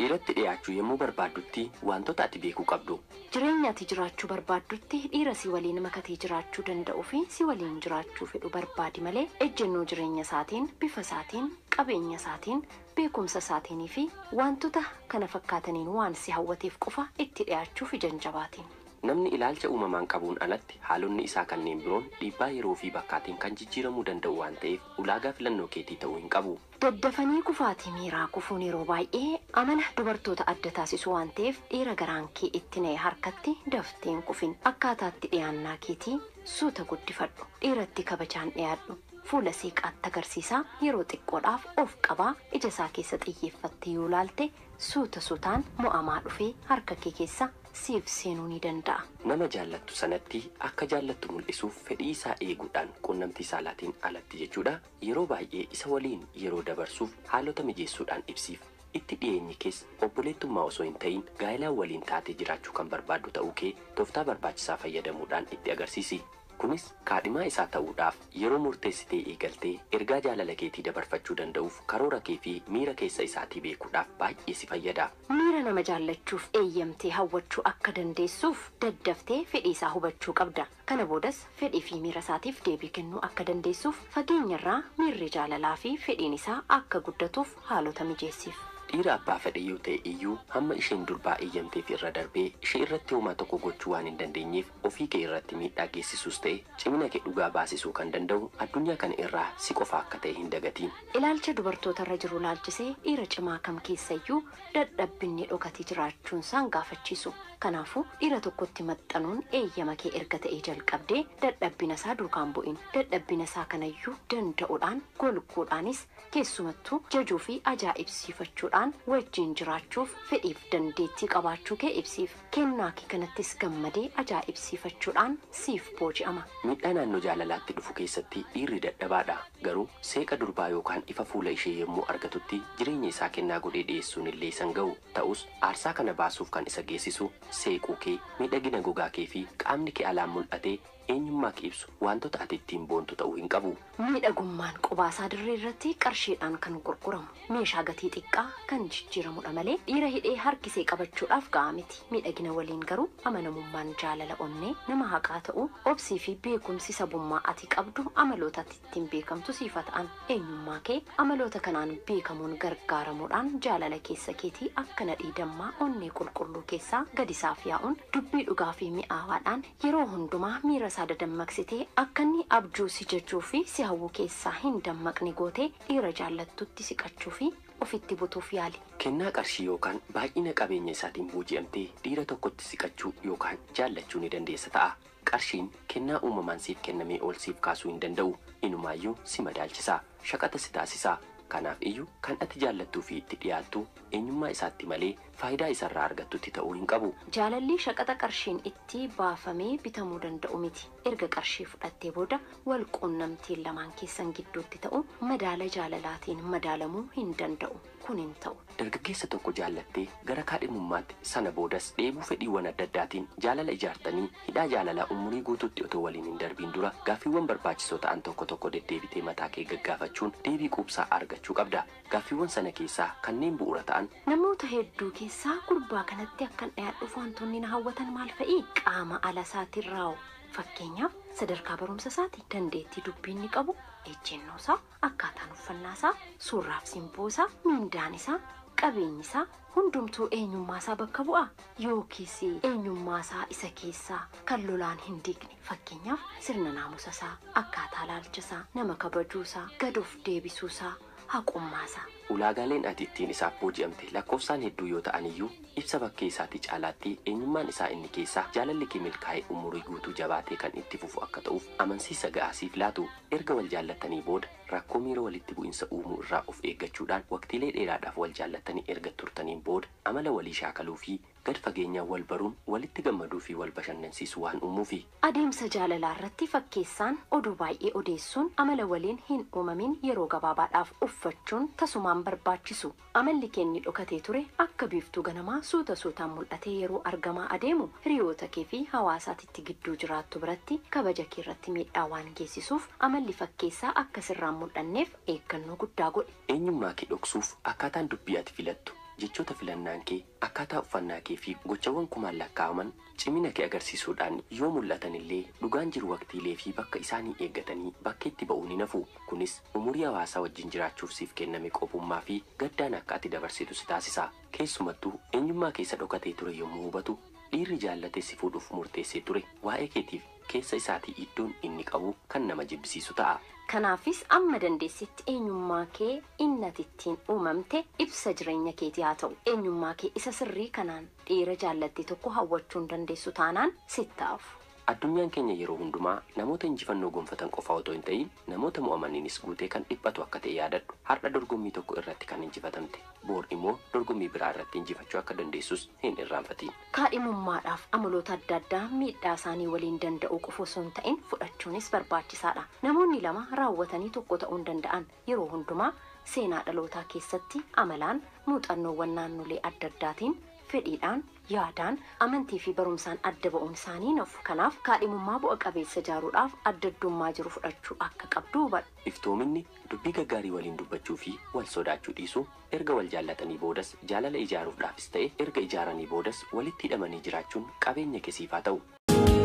Dhiiratti dhiyaachuu yommuu barbaaddutti wantoota ati beekuu qabdu. Jireenya ati jiraachuu barbaaddutti dhiira si waliin makatee jiraachuu danda'uu fi si waliin jiraachuu fedhu barbaadi malee ejjennoo jireenya isaatiin, bifa isaatiin, qabeenya isaatiin, beekumsa isaatiinii fi wantoota kana fakkaataniin waan si hawwateef qofa itti dhiyaachuuf ija hin jabaatin. Namni ilaalcha uumamaan qabuun alatti haalonni isaa kanneen biroon dhiibbaa yeroo fi bakkaatiin kan jijjiiramuu danda'u waan ta'eef ulaagaa filannoo keetii ta'uu hin qabu. Daddafanii kufaatii miiraa kufuun yeroo baay'ee amala dubartoota adda taasisu waan ta'eef dhiira garaan kee itti na'e harkatti daftee hin kufin. Akkaataatti dhiyaannaa keetii suuta guddifadhu. Dhiiratti kabajaan dhiyaadhu. Fuula seeqaatti agarsiisaa yeroo xiqqoodhaaf of qabaa ija isaa keessa xiyyeeffattee yoo laalte suuta suutaan mo'amaa dhufee harka kee keessa siif seenuu ni danda'a. Nama jaallattu sanatti akka jaallattu mul'isuuf fedhii isaa eeguudhaan quunnamtii saalaatiin alatti jechuudha. Yeroo baay'ee isa waliin yeroo dabarsuuf haalota mijeessuudhaan ibsiif. Itti dhiyeenyi kees obboleettummaa osoo hin ta'in gaa'ilaan waliin taatee jiraachuu kan barbaaddu ta'uu kee tooftaa barbaachisaa fayyadamuudhaan itti agarsiisi. Kunis kaadhimaa isaa ta'uudhaaf yeroo murteessitee eegaltee ergaa jaalala keetii dabarfachuu danda'uuf karoora kee fi miira keessa isaatii beekuudhaaf baay'ee si fayyada. Miira nama jaallachuuf eeyyamtee hawwachuu akka dandeessuuf daddaftee fedhii isaa hubachuu qabda. Kana boodas fedhii fi miira isaatiif deebii kennuu akka dandeessuuf fageenyarraa miirri jaalalaa fi fedhiin isaa akka guddatuuf haalota mijeessiif. Dhiira abbaa fedhe yoo ta'e iyyuu hamma isheen durbaa eeyyamteef irra darbee ishee irratti homaa tokko gochuu waan hin dandeenyeef ofii kee irratti miidhaa geessisus ta'e cimina kee dhugaa baasisuu kan danda'u addunyaa kana irraa si qofa akka ta'e hin dagatiin. Ilaalcha dubartoota irra jiru laalchisee dhiira cimaa kam keessayyuu dadhabbinni dhokatee jiraachuun isaan gaafachiisu. Kanaafuu dhiira tokkotti maxxanuun eeyyama kee erga ta'ee jalqabdee dadhabbina isaa duukaan bu'in. Dadhabbina isaa kanayyuu danda'uudhaan golguudhaanis keessumattuu jajuu fi ajaa'ibsiifachuudhaan wajjin jiraachuuf fedhiif dandeettii qabaachuu kee ibsiif. Kennaa kee kanattis gammadee ajaa'ibsiifachuudhaan siif booji'ama. Miidhaa naannoo jaalalaatti dhufu keessatti dhiirri dadhabaadha. Garuu seeqa durbaa yookaan ifa fuula ishee yommuu argatutti jireenya isaa kennaa godhee dhiyeessuun illee isan ga'u. Ta'us aarsaa kana baasuuf kan isa geessisu seequu kee, miidhagina gogaa kee fi qaamni kee alaan mul'atee eenyummaa kee ibsu wantoota ati ittiin boontu ta'uu hin qabu. Miidhagummaan qubaasaa dirree irratti qarshiidhaan kan gurguramu meeshaa gatii xiqqaa kan jijjiiramudha malee dhiira hidhee harkisee qabachuudhaaf ga'a miti. Miidhagina waliin garuu amanamummaan jaalala onnee nama haqaa ta'uu obsii fi beekumsi sabummaa ati qabdu amaloota ati ittiin beekamtu siifa ta'an eenyummaa kee amaloota kanaan beekamuun gargaaramuudhaan jaalala keessa keetii akka nadhii dammaa onnee qulqulluu keessaa gadisaaf yaa'uun dubbii dhugaa fi mi'aawaadhaan yeroo hundumaa miira isaa dadammaqsitee akka inni abjuu si jechuu fi si hawwuu keessaa hin dammaqne gootee dhiira jaallattutti siqachuu fi ofitti butuuf yaali. Kennaa qarshii yookaan baay'ina qabeenya isaatiin booji'amtee dhiira tokkotti siqachuu yookaan jaallachuu ni dandeessa ta'a. Qarshiin kennaa uumamaan siif kennamee ol siif kaasuu hin danda'u. Inumaayyuu si madaalchisa. Shaqata si taasisa. Kanaaf iyyuu kan ati jaallattuu fi itti dhiyaattu eenyummaa isaatti malee faayidaa isarraa argattutti ta'uu hin qabu. Jaalalli shaqaxa qarshiin itti baafamee bitamuu danda'u miti. Erga qarshii fudhattee booda wal quunnamtiin lamaan keessan gidduutti ta'u madaala jaalalaatiin madaalamuu hin danda'u. Kun hin ta'u. Dargaggeessa tokko jaallattee gara kaadhimummaatti sana boodas dheebuu fedhiiwwan adda addaatiin jaalala ijaartanii hidhaa jaalalaa umurii guutuutti otoo waliin hin darbiin dura gaaffiiwwan barbaachisoo ta'an tokko tokko deddeebitee mataa kee gaggaafachuun deebii quubsaa argachuu qabda. Gaaffiiwwan sana keessaa kanneen bu'uura ta'an Namoota hedduu keessaa gurbaa kanatti akkan dhiyaadhuuf wantoonni na hawwatan maal fa'i? Qaama ala isaatiin raa'u. Fakkeenyaaf sadarkaa barumsa isaati, dandeettii dubbii inni qabu, ejjennoo isaa, akkaataan uffannaa isaa, suurraaf simboo isaa, miindaan isaa, qabeenyi isaa hundumtuu eenyummaa isaa bakka bu'a yookiis eenyummaa isaa isa keessaa kan lolaan hin diigne fakkeenyaaf sirna naamusa isaa, akkaataa ilaalcha isaa, nama kabajuu isaa, gad of deebisuu isaa, haqummaa isaa. Ulaagaaleen ati ittiin isaaf booji'amte lakkoofsaan hedduu yoo ta'an iyyuu ibsa bakkee isaatii caalaatti eenyummaan isaa inni keessaa jaalalli kee milkaa'ee umurii guutuu jabaatee kan itti fufu akka ta'uuf amansiisa ga'aa siif laatu. Erga wal jaallattanii booda rakkoo miira walitti bu'insa uumuu irraa of eeggachuudhaan waqtiilee dheeraadhaaf wal jaallattanii erga turtaniin booda amala walii shaakaluu fi gad fageenyaan wal baruun walitti gammaduu fi wal bashannansiisuu waan uumuufi. Adeemsa jaalalaa irratti fakkeessaan oduu baay'ee odeessuun amala waliin hin uumamin yeroo gabaabaadhaaf uffachuun tasumaan barbaachisu. Amalli keenyi dhokatee ture akka biiftuu ganamaa suuta suutaan mul'atee yeroo argamaa adeemu hiriyoota kee fi hawaasaatitti gidduu jiraattu biratti kabaja kee irratti miidhaa waan geessisuuf amalli fakkeessaa akka sirraan mul'anneef eeggannoo guddaa godhi. Eenyummaa kee dhoksuuf akkaataan dubbii ati filattu jechoota filannaan kee, akkaataa uffannaa kee fi gochawwan kumaan lakkaa'aman cimina kee agarsiisuudhaan yoo mul'atan illee dhugaan jiru waqtiilee fi bakka isaanii eeggatanii bakkeetti ba'uu ni nafu. Kunis umurii hawaasaa wajjin jiraachuuf siif kenname qophummaa fi gaddaan akka ati dabarsitu si taasisa. Keessumattuu eenyummaa keessa dhokatee ture yommuu hubatu dhiirri jaallatee si fuudhuuf murteessee ture waa'ee keetiif keessa isaatii iddoon inni qabu kan nama jibbisiisu ta'a. Kanaafis amma dandeessitti eenyummaa kee innati ittiin uumamte ibsa jireenya keetii haa ta'u. Eenyummaa kee isa sirrii kanaan dhiira jaallatte tokko hawwachuu hin dandeessu taanaan sittaafu. Addunyaan keenya yeroo hundumaa namoota injifannoo gonfatan qofa otoo hin ta'in namoota mo'amaniinis guutee kan dhiphatu akka ta'e yaadadhu. Har'a dorgommii tokko irratti kan injifatamte, boor immoo dorgommii biraa irratti injifachuu akka dandeessus hin irraanfatiin. Kaadhimummaadhaaf amaloota adda addaa miidhaa isaanii waliin danda'uu qofa osoo hin ta'in fudhachuunis barbaachisaadha. Namoonni lama raawwatanii tokko ta'uu hin danda'an. Yeroo hundumaa seenaa dhalootaa keessatti amalaan muuxannoowwan naannolee adda addaatiin fedhiidhaan, yaadaan, amantii fi barumsaan adda ba'uun isaanii nafu. Kanaaf kaadhimummaa bu'a qabeessa ijaaruudhaaf adda addummaa jiru fudhachuu akka qabdu hubadhu. Iftoominni dubbii gaggaarii waliin dubbachuu fi wal sodaachuu dhiisuu, erga wal jaallatanii boodas jaalala ijaaruudhaafis ta'e erga ijaaranii boodas walitti hidhamanii jiraachuun qabeenya keessiif haa ta'u.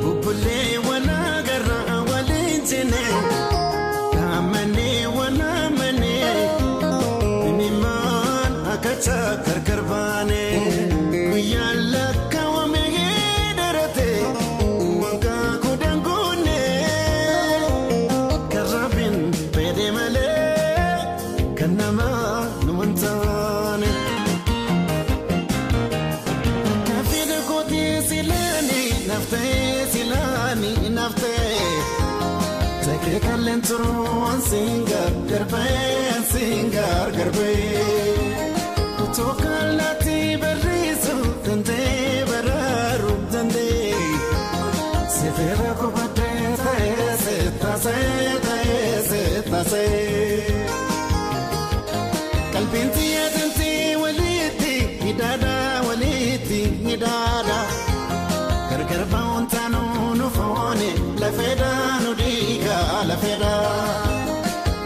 Bubbullee wal agarraa waliin cine, dhaamannee wal amanee, imimmaan akka gargar baane. Guyyaan lakkaawame darate, waggaa kudhan guunne, kan Rabbiin fedhe malee kan namaa nu hin taane. Naafila kootii silaani naaf ta'ee silaani naaf ta'ee. Takee kalleen turuu ansiin gargar ba'ee ansiin gargar ba'ee. Otoo kallaatti barreessu danda'ee baraaruu danda'ee. Sifeera kubatee ta'ee sittaasee ta'ee sittaasee. Qalbiin xiyyeetinti walitti hidhaadha walitti hidhaadha. Gargar ba'uun taanuu nu foone lafeedha nu dhiiga lafeedha.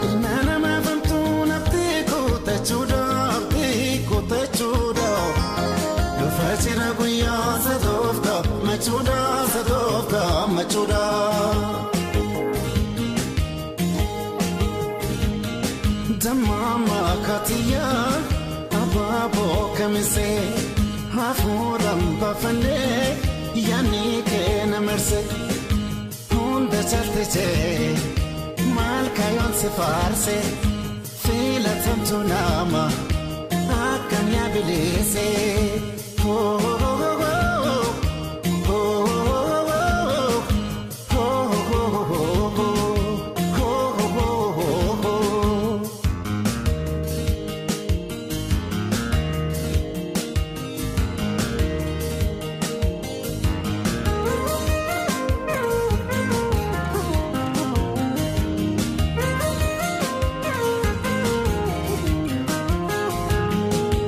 Ilma namaa famtuu naftee kutachuudha abdii kutachuudha. Dhufa jira guyyaa sadoofka machuudha sadoofka machuudha. Dammaama katiyaa abaaboo kamisee hafuuraan baafannee yaadni kee na marse. Hunda caaltijee maal kayoon si faarse filatamtu nama akkam yaa bileese.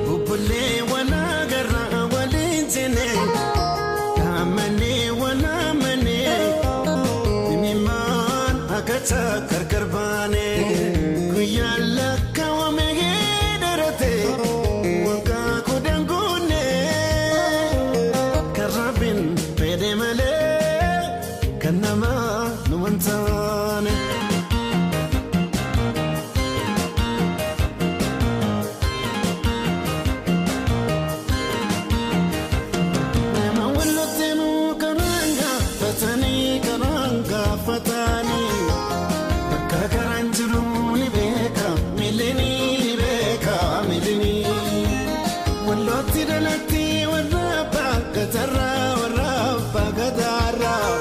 Bubbullee wal agarraa waliin cine, dhaamannee wal amanee, imimmaan akka gargar baane. Guyyaan lakkaawame darate, waggaa kudhan guunne, kan Rabbiin fedhe malee kan namaa nu hin taane. Nama walitti karaan gaafatanii karaan gaafatanii bakka karaan jiru ni beeka miilini ni beeka miilini. Wallootti dhalatti warra abbaa gatarraa warra abbaa gataarraa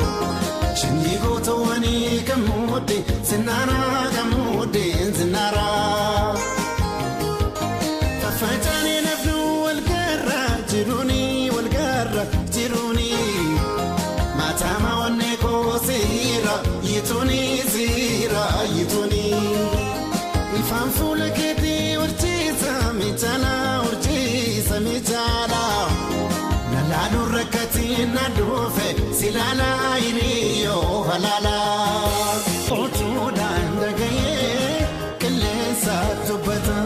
sanyii gootawwanii kan muudde sinnaaraa kan muudde sinnaaraa. Faffaca'anii nafnu wal garra jiruuni wal garra jiruuni. Maatama onnee koo siira yituuni siira yituuni. Ifaan fuula keetii horsiisa miidhala horsiisa miidhala. Nalaaluu rakkatiin na dhufe silaala hiriyyoo halaala. Otuudhaan dhaga'ee qilleensa dubbata.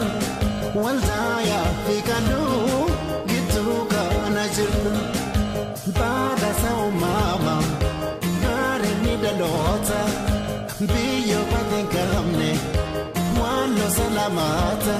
Waldaa fi kadhuu Goota biyyo bateen qabne waan losa lamaata.